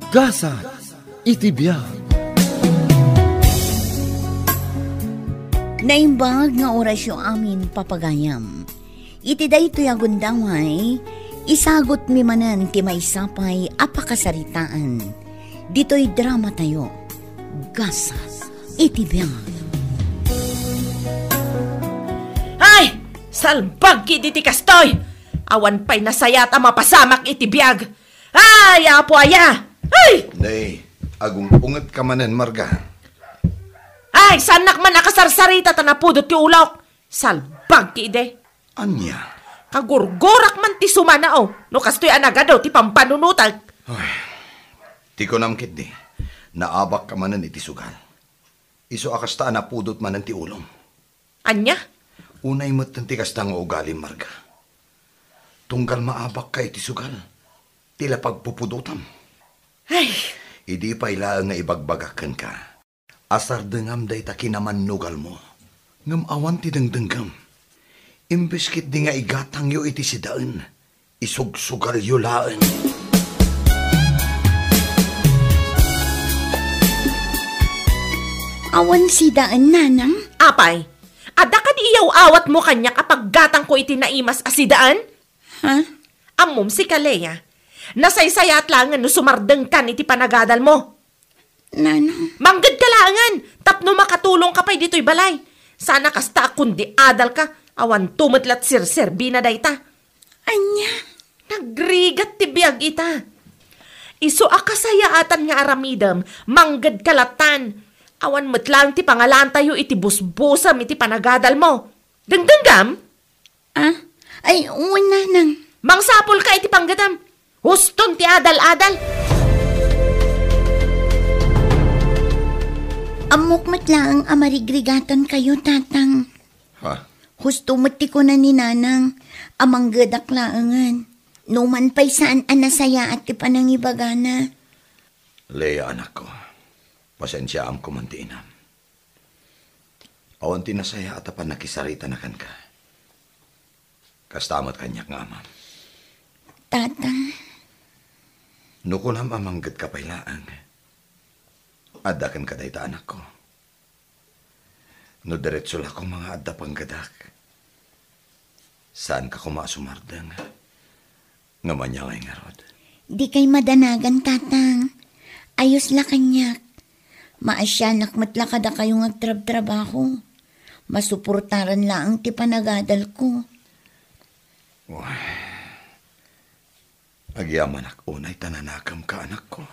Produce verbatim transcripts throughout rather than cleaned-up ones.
Gasat iti biag. Naimbag nga orasyo amin, papagayam. Iti daytoy a gundaway, isagutmi manen ti maysa pay a pakasaritaan. Ditoy dramatayo, Gasat iti biag. Ay! Salbag ketdi ti kastoy! Awan pay nasayaat a mapasamak iti biag. Ay, Apo aya! Ay! Nay, agung-ungetka manen, Marga. Ay, saannak man a kasarsarita ta napudot ti ulok. Salbag ketdi. Ania? Kagurgurak man ti sumana, o. No kastoy a nagadu ti pampanunotek. Ay, ti kunam ketdi, naabakka manen iti sugal. Isu a kasta a napudot manen ti ulom. Ania? Unay metten ti kasta nga ugalim, Marga. Tunggal maabakka iti sugal, ti la pagpupudotam. Ay! Idi pay laeng nga ibagbagak kenka, asardengam dayta kinamannugalmo, ngem awan ti dengdenggem. Imbes ketdi nga igatangyo iti sidaen, isugsugalyo laeng. Awan sidaen, Nanang? Apay, adda kadi iyaw-awatmo kaniak a paggatangko iti naimas a sidaen? Ha? Ammom, sika, Lea, nasaysayaat laengen no sumardengkan iti panagadalmo. Nanang. Manggedka laengen tapno makatulongka pay ditoy balay. Saan a kasta a kundi adalka, awanto met la ti serserbina dayta. Ania? Nagrigat ti biag ita. Isu a kasayaatan nga aramidem, manggedka lattan. Awan met laeng ti pangalaantayo iti busbusem iti panagadalmo. Dengdenggam? Ah? Ay, wen, Nanang. Mangsapulka iti panggedam. Huston ti adal-adal. Ammok met laeng a marigrigatankayo, Tatang. Ha? Husto met ti kuna ni Nanang a manggedak laengen. Numan pay saan a nasayaat ti panangibagana. Lea, anakko, pasensiaam koma ti inam. Awan ti nasayaat a pannakisaritana kenka. Kasta met kaniak nga amam. Tata. No kunam a manggedka pay laeng, adda kenka dayta, anakko. No diretso la koma nga adda panggedak, saanka koma a sumardeng. Ngem ania ngay ngarud? Dikay madanagan, Tatang. Ayos la kaniak. Maasianak met la kadakayo nga agtrabtrabaho. Masuportaran laeng ti panagadalko. Uy. Agyamanak unay ta nanakemka, anakko.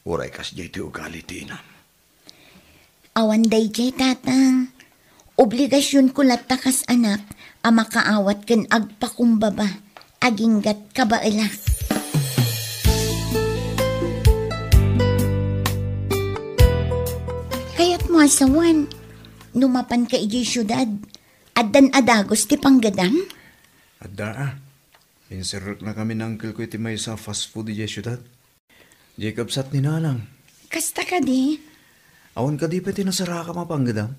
Uray kasdiay ti ugali ti inam. Awan daydiay, Tatang. Obligasionko latta kas anak a makaawat ken agpakumbaba agingga't kabaelak. Kayatmo a sawen, no mapanka idiay siudad, addan a dagus ti panggedam? Adda a. Inserreknakami ni uncle ko iti maysa a fast food idiay siudad. Diay kabsat ni Nanang. Kasta kadi? Awan kadi pay ti nasarakam a panggedam?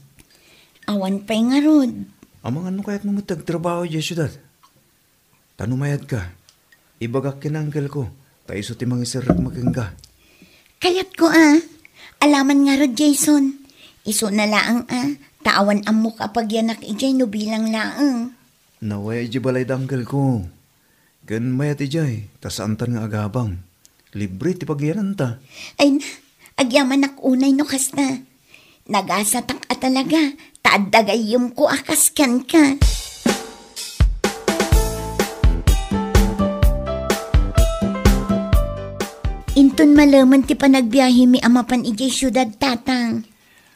Awan pay ngarud. Amangan no kayatmo met ti agtrabaho idiay siudad. Ta no mayadka, ibagak ken uncle ko, ta isu ti mangiserrek met kenka. Kayatko a. Alaman ngarud, Jason. Isuna laeng a, ta awan ammok a pagyanak idiay no bilang laeng. Nawayaw idiay balay da uncle ko. Ken mayat idiay, ta saantan nga agabang. Libre ti pagyananta. Ay na, agyamanak unay no kasta. Nagasatak a talaga, ta adda gayyemko a kas kenka. Inton malemen ti panagbiahemi a mapan idiay siudad, Tatang.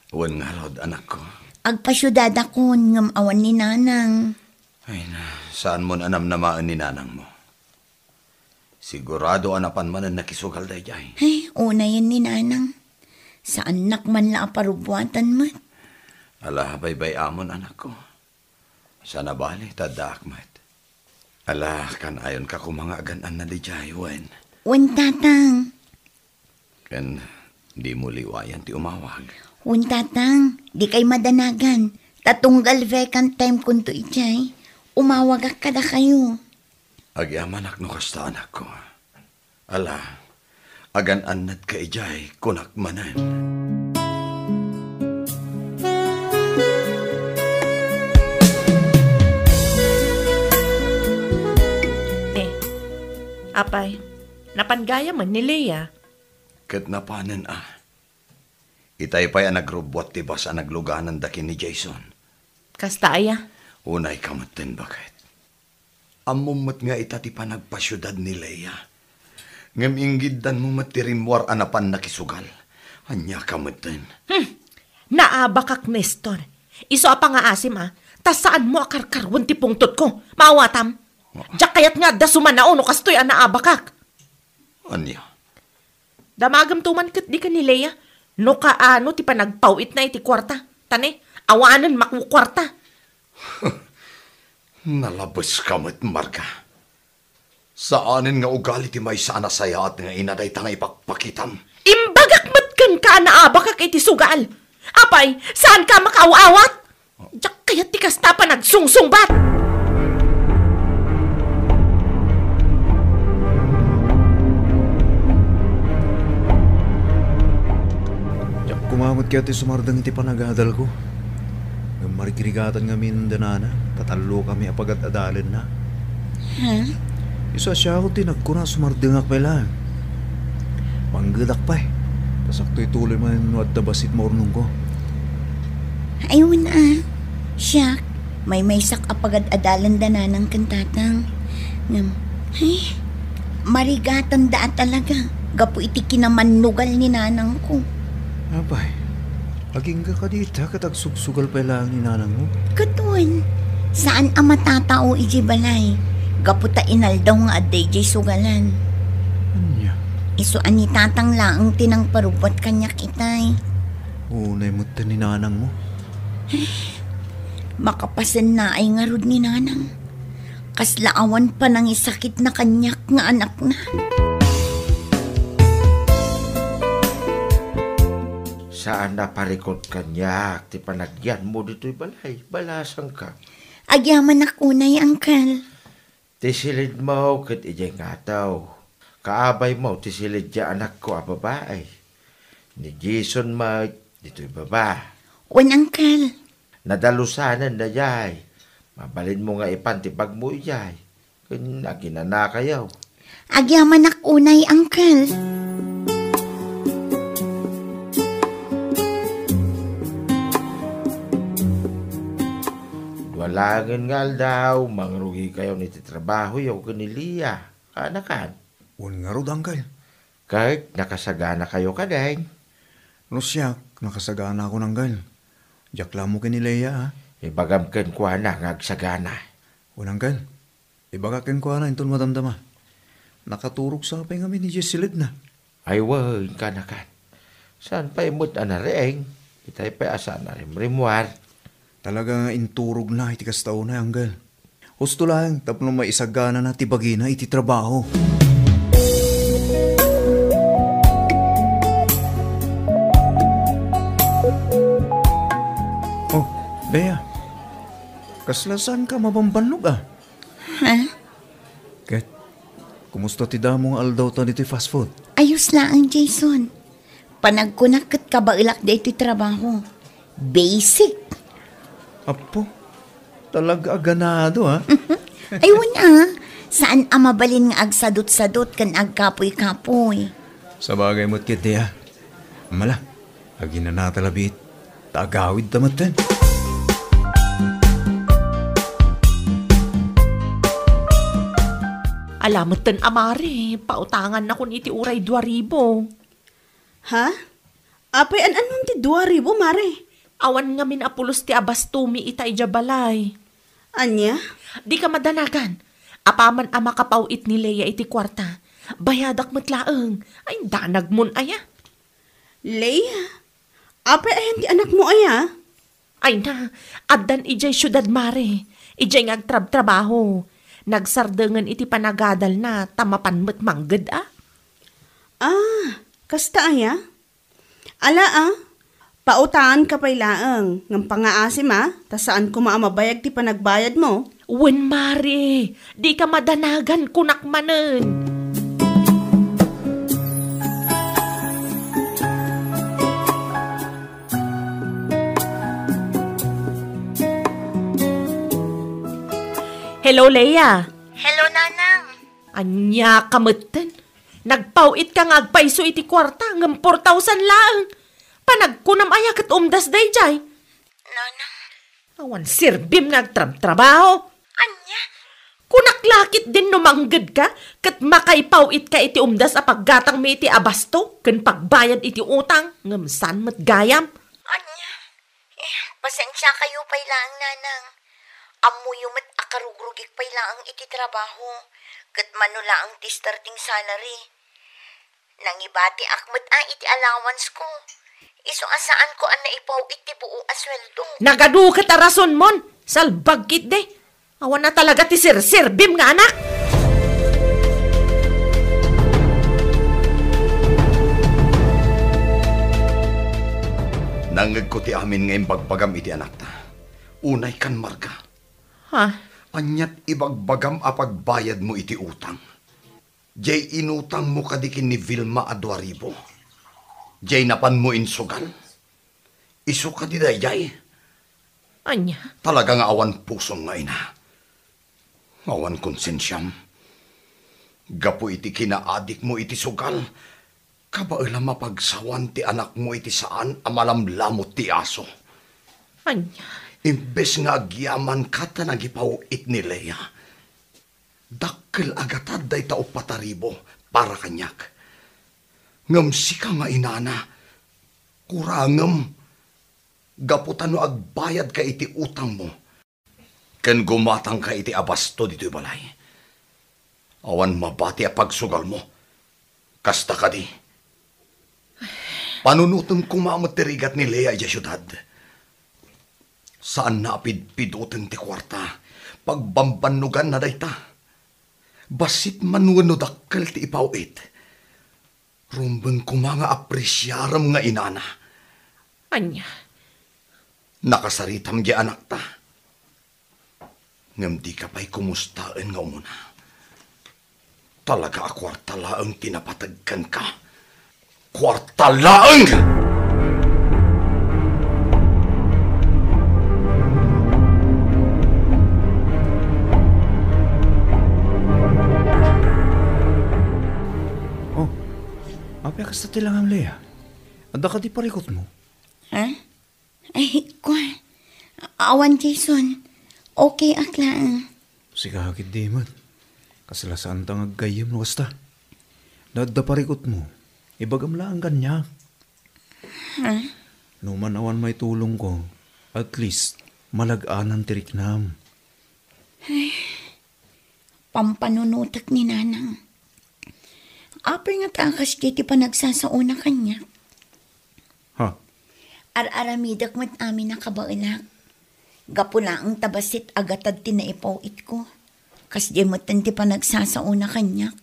Wen ngarud, anakko. Agpasiudadakon, ngem awan ni Nanang. Ay na, saanmon a namnamaen ni nanangmo. Sigurado a napan manen nakisugal daydiay. Ay, unayen ni Nanang. Saannak man la a parubbuatan met. Ala, baybay-amon, anakko. Saan a bale, ta addaak met. Ala, kanayonka koma nga agan-anna daydiay, wen? Wen, Tatang. Ken dimo liwayan ti umawag. Wen, Tatang, dikay madanagan. Ta tunggal vacant time kunto idiay, umawagak kadakayo. Agyamanak no kasta, anakko. Ala, Agan-annadka idiay, kunak manen. Eh, apay, napan gayam ni Lea? Ket napanen a. Itay pay a nagrubbuat ti bus a naglugananda ken ni Jason. Kasta aya? Unayka metten, baket. Ammom met nga ita ti panagpasiudad ni Lea. Ngem inggiddanmo met ti rimmuar a napan nakisugal. Ania ka metten? Hmm. Naabakak, Nestor. Isu a pangaasim, a, ta saanmo a karkaruen ti pungtotko. Maawatam? Ah. Diak kayat nga adda sumanao no kastoy a naabakak. Ania? Damagemto man ket di ken ni Lea no kaano ti panagpaw-itna iti kuarta. Ta ne, awanen makukuarta. Nalabeska met, Marga. Saanen nga ugali ti maysa a nasayaat nga ina dayta nga ipakpakitam. Imbagak met kenka a naabakak iti sugal. Apay, saanka a makaaw-awat? Diak kayat ti kasta a panagsungsungbat. Diak koma met kayat ti sumardeng iti panagadalko. Ngem marigrigatan ngamin da nana, ta tallokami a pagad-adalenna. Ha? Isu a siak ti nagkuna a sumardengak pay laeng. Manggedak pay. Ta sakto ituloy man no adda bassit maurnongko. Ay, wen a. Siak, maymaysak a pagad-adalen da nanang ken tatang. Ngem, ay, marigatanda a talaga gapu iti kinamannugal ni nanangko. Apay, agingga kadi ita ket agsugsugal pay laeng ni nanangmo? Ket wen, saan a matatao idiay balay gapu ta inaldaw nga adda idiay sugalan. Ania? Isu a ni tatang laeng ti nangparubbuat kaniak itay. Unay met ni nanangmo. Makapasennaay ngarud ni nanang. Kasla awan panangisakitna kaniak nga anakna. Saan a parikut kaniak ti panagyanmo ditoy balay. Balasangka. Agyamanak unay, Uncle. Ti silidmo ket idiay ngato. Kaabaymo ti silid ti anakko a babai. Ni Jason met ditoy baba. Wen, Uncle. Nadalusanen dayay. Mabalinmo nga ipan ti bagmo idiay. Ken aginanakayo. Agyamanak unay, Uncle. Dua laengen nga aldaw, mangrugikayon iti trabahoyo ken ni Lia. Kaanakan? Wen ngarud, Uncle. Ket nakasaganakayo kadin? No siak, nakasaganakon, Uncle. Diak la ammo ken ni Lea, a. Ibagam kenkuana nga agsagana. Wen, Uncle. Ibagak kenkuana inton madamdama. Nakaturog sa pay ngamin idiay siledna. Ay wen, kaanakan. Saan pay met a nariing? Itay pay a saan a rimrimmuar. Talaga nga inturogna iti kasta unay, Uncle. Husto laeng tapno maisaganana ti bagina iti trabaho. Oh, Lea. Kasla saanka mabambannog, a? Ha? Ket, kumusta ti damo nga aldawta ditoy fast food? Ayos laeng, Jason. Panagkunak ket kabaelak daytoy trabaho. Basic. Apo, talaga a ganado, a. Ay, wen a. Saan a mabalin nga agsadutsadot ken agkapoy-kapoy. Sabagay met ketdi, a. Mala, aginanata labiit. Ta agawidta metten. Ala metten a, Mare, pautangannakon iti uray dua ribu. Ha? Apay, an-anon ti dua ribu, Mare? Awan ngamin a pulos ti abastomi ita idiay balay. Ania? Dika madanagan. Apaman a makapaw-it ni Lea iti kuarta, bayadak met laeng. Ay, danagmon aya. Lea? Apay, ayan ti anakmo aya? Ay na, addan idiay siudad, Mare. Idiay nga agtrabtrabaho. Nagsardengen iti panagadalna, ta mapan met mangged a. Ah, kasta aya? Ala a, pautanganka pay laeng, ngem pangaasim a, ta saan koma a mabayag ti panagbayadmo. Wen, Mare, dika madanagan, kunak manen. Hello, Lea. Hello, Nanang. Ania ka metten? Nagpaw-itka nga agpayso iti kuarta, ngem four thousand laeng. Panagkunam aya ket umdas daydiay? Nanang. Awan serbim nga agtrabtrabaho. Ania? Kunak la ketdin no manggedka, ket makaipaw-itka iti umdas a paggatangmi iti abasto ken pagbayad iti utang, ngem saan met gayam. Ania? Eh, pasensiakayo pay laeng, Nanang. Ammoyo met a karugrugik pay laeng iti trabaho, ket mano laeng ti starting salary. Nangibatiak met a iti allowance ko. Isu a saanko a naipaw iti buo a sueldo. Nagadu ket a rasonmon. Salbag ketdi. Awan a talaga ti serserbim nga anak. Nangngegko ti amin nga imbagbagam iti anakta. Unay kan Marga. Ha? Aniat ibagbagam a pagbayadmo iti utang? Jay inutangmo kadi ken ni Vilma a dua ribu? Jay napanmo insugal? Isu kadi daydiay? Ania? Talaga nga awan pusom nga ina. Awan konsensiam. Gapu iti kinaadikmo iti sugal, kabaelam a pagsawan ti anakmo iti saan a malamlamut ti aso. Ania? Imbes nga agyamanka ta nagipaw-it ni Lea, dakkel a gatad dayta uppat a ribu para kaniak. Ngem sika nga inana, kurangem gapu ta no agbayadka iti utangmo ken gumatangka iti abasto ditoy balay, awan mabati a pagsugalmo. Kasta kadi, panunotem koma met ti rigat ni Lea idiay siudad. Saanna a pidpidoten ti kuarta, pagbambannoganna dayta. Bassit man wenno dakkel ti ipaw-it, rumbeng koma nga apresiarem nga inana. Ania? Nakasaritam diay anakta. Ngem dika pay kumustaen nga umuna. Talaga a kuarta laeng ti napateg kenka. Kuarta laeng! Oh, apay a kasta ti langam, Lea? Adda kadi parikutmo? Ha? Ay, kua. Awan, Jason. Okay ak laeng. Sika ketdi met. Kasla saanta nga aggayyem no kasta. No adda parikutmo, ibagam laeng kaniak. Ha? No man awan maitulongko, at least, malag-anan ti riknam. Ay, pampanunotek ni Nanang. Apay ngata a kasdiay ti panagsasaona kaniak? Ha? Ar-aramidek met amin a kabaelak. Gapu laeng ta bassit a gatad ti naipaw-itko. Kasdiay metten ti panagsasaona kaniak.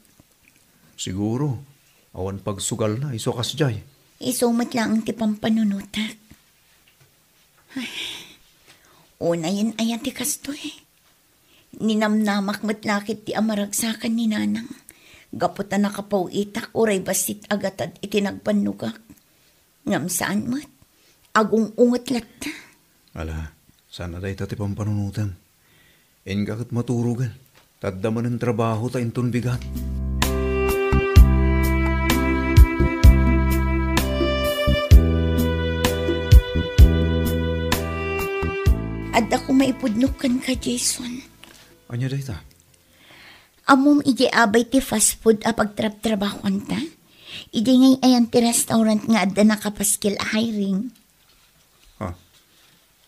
Siguro, awan pagsugalna isu a kasdiay. Isu met laeng ti pampanunotek. Ay, unayen aya ti kastoy? Ninamnamak met la ketdi a maragsakan ni Nanang gapu ta nakapaw-itak uray bassit a gatad iti nagbannogak. Ngem saan met, agung-unget latta. Ala, saan a dayta ti pampanunotem. Inka ket maturogen, ta adda manen trabaho ta inton bigat. Adda koma ipudnok kenka, Jason. Ania dayta? Ammom idiay abay ti fast food a pagtrabtrabahoanta? Idiay ngay-ayan ti restaurant nga adda nakapaskil a hiring? Ha?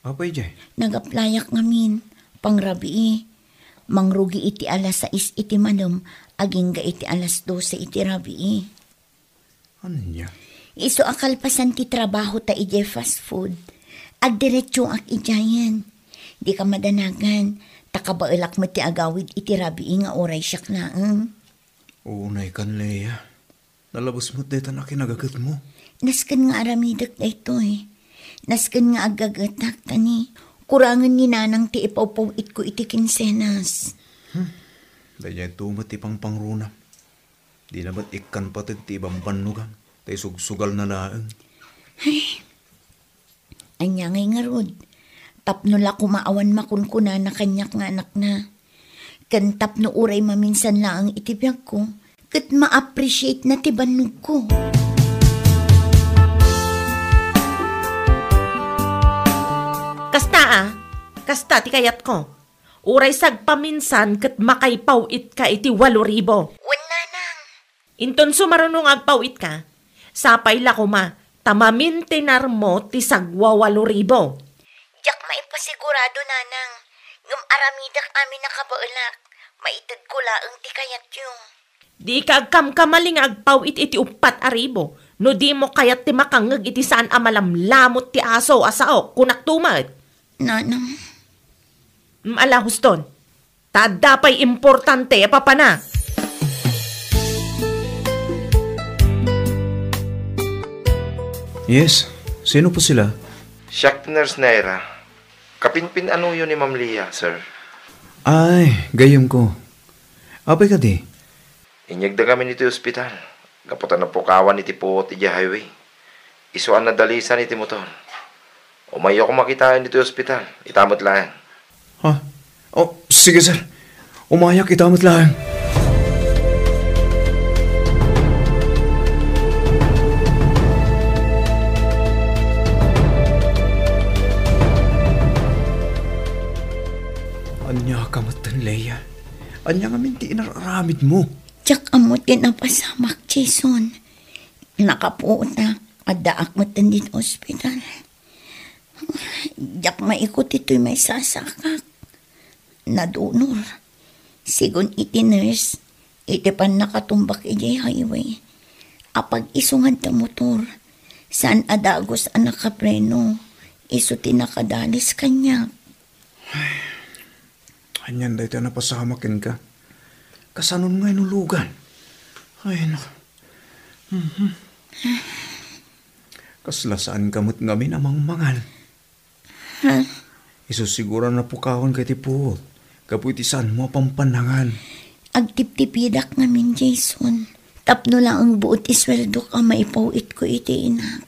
Apay idiay? Nag-applyak ngamin. Pangrabii. Mangrugi iti alas sais iti malem, agingga iti alas dose iti rabii. Ania? Isu a kalpasan ti trabaho ta idiay fast food, agdiretsoak idiayen. Dika madanagan, ta kabaelak met ti agawid iti rabii nga uray siak laeng. Unay kan, Lea. Nalabes met dayta a kinagatmo. Nasken nga aramidek daytoy. Nasken nga aggagetak ta ni, kurangen ni Nanang ti ipawpaw-itko iti kinsenas. Hmm. Daytoy met ti pangpangruna. Dina met ikkan pateg ti ibambannogan, ta isugsugalna laeng. Ay, ania ngay ngarud? Tapno la koma awan makunkunana kaniak nga anakna. Ken tapno uray maminsan laeng iti biagko, ket ma-appreciate na ti bannogko. Kasta a, kasta ti kayatko. Uray sagpaminsan ket makaipaw-itka iti walo ribu. Wen, nanang. Inton sumaruno nga agpaw-itka, sapay la koma ta mamintinarmo ti sagwawalo ribu. Diak maipasigurado, nanang, ngem aramidek amin a kabaelak, maitedko laeng ti kayatyo. Dika agkamkamali nga agpaw-it iti uppat a ribu, no dimo kayat ti makangngeg iti saan a malamlamot ti aso a saok, kunakto met. Nanang. Mm, ala, huston. Ta adda pay importante a papana. Yes, sino po sila? Siak ti Nurse Naira. Kapinpin-anoyo ni Ma'am Leah, sir? Ay, gayyem ko. Apay kadi? Inyegda kami iti ospital. Gapu ta napukawan iti puot idiay highway. Isu a nadalisan iti motor. Umayo koma kitaen iti ospital. Ita met laeng. Ha? Oh, sige, sir. Umayak ita met laeng. Ania ka metten, Leah? Ania ngamin ti inar-aramidmo? Diak ammo ti napasamak, Jason. Nakapuotak, addaak metten ditoy ospital. Diak maikut itoy maisasakak. Nadunor. Sigun iti nurse, iti pannakatumbak idiay highway, apag-isu ngarud ti motor, saan a dagus a nakapreno, isu ti nakadalis kaniak. Anian daytoy a napasamak kenka? Kasanon nga inulugan? Ay, nako. Mhm. Kasla saanka met ngamin a mangmangan. Ha? Isu siguro a napukawanka iti puot gapu iti saanmo a pampannangan. Agtiptipidak ngamin, Jason. Tapno laeng buot isueldok a maipaw-itko iti inak.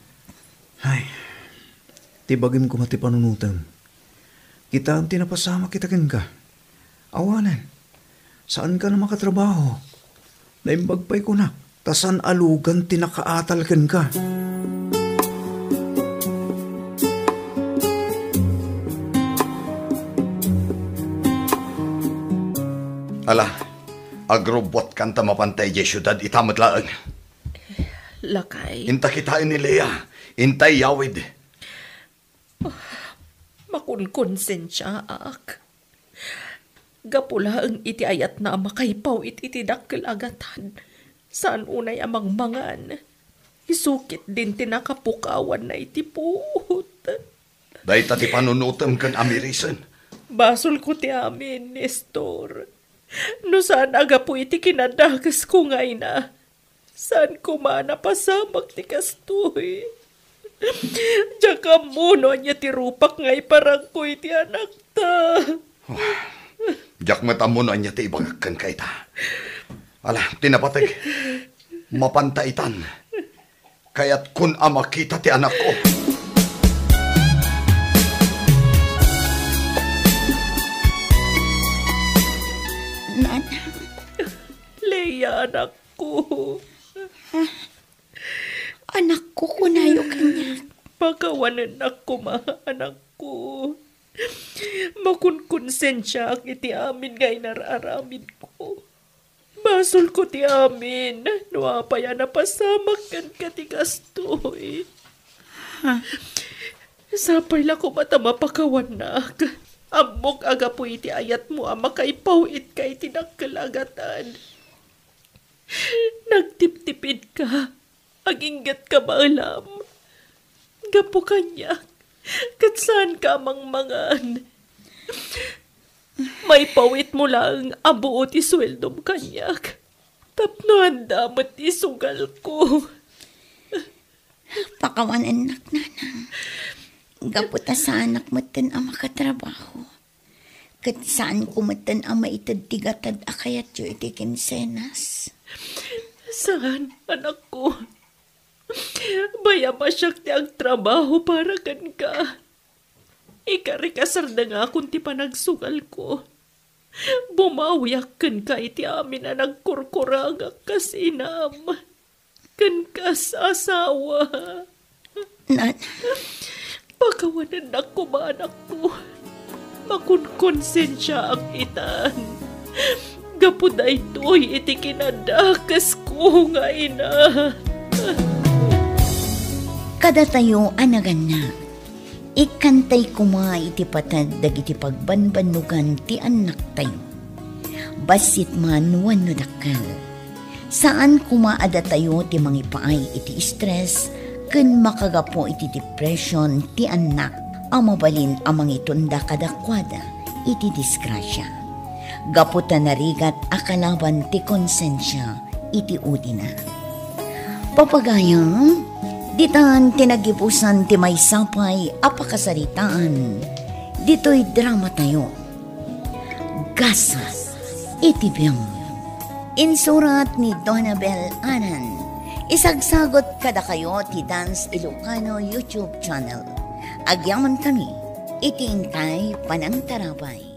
Ay, ti bagim koma ti panunotem. Kitaem ti napasamak ita kenka. Awanen, saanka a makatrabaho. Naimbag pay kunak, ta saan a lugan ti nakaatal kenka. Ala, agrubbuatkan ta mapanta idiay siudad ita met laeng. Lakay. Inta kitaen ni Leah, inta iyawid. Makunkonsensiaak. Gapu laeng iti ayatna a makaipaw-it iti dakkel a gatad, saan unay a mangmangan. Isu ketdin ti nakapukawanna iti puot. Dayta ti panunotem ken amirisen. Basolko ti amin, Nestor. No saan a gapu iti kinadakesko nga ina, saan koma a napasamak ti kastoy. Diak ammo no ania ti rupak nga iparangko iti anakta. Diak met ammo no ania ti ibagak kenka ita. Ala, ti napateg. Mapanta itan. Kayatkon a makita ti anakko. Nanang. Leia, anakko. Ha? Anakko, kunayo kaniak. Pakawanennak koma, anakko. Makunkonsensiaak iti amin nga inar-aramidko. Basolko ti amin, no apay a napasamak kenka ti kastoy. Ha? Sapay la koma ta mapakawannak. Ammok a gapu iti ayatmo a makaipaw-itka iti dakkel a gatad. Nagtiptipidka, aginggatka baelam. Gapu kaniak, ket saanka a mangmangan. Maipaw-itmo laeng a buot ti sueldom kaniak, tapno adda met ti sugalko. Pakawanennak, nanang. Gapu ta saanak metten a makatrabaho. Ket saanko metten a maited ti gatad a kayatyo iti kinsenas. Saan, anakko. Bayam a siak ti agtrabaho para kenka. Ikarik a sardengakon ti panagsugalko. Bumawiak kenka iti amin a nagkurkurangak kas inam, ken kas asawa. Nan, pakawanennak koma, anakko. Makonkonsensiaak itan. Gapu daytoy iti kinadakesko nga ina. Kadatayo a naganna, ikkantay koma iti pateg dagiti pagbanbannogan ti annaktayo. Bassit man wenno dakkel. Saan koma a datayo ti mangipaay iti stress ken makagapu iti depression ti annak a mabalin a mangitunda kadakuada iti disgrasia. Gapu ta narigat a kalaban ti konsensia iti udina. Papagayam, ditan ti nagipusan ti maysa pay a pakasaritaan ditoy dramatayo. Gasat iti biag. Insurat ni Donabel Anan. Isagsagot kadakayo ti Dance Ilocano YouTube channel. Agyamankami iti inkay panangtarabay.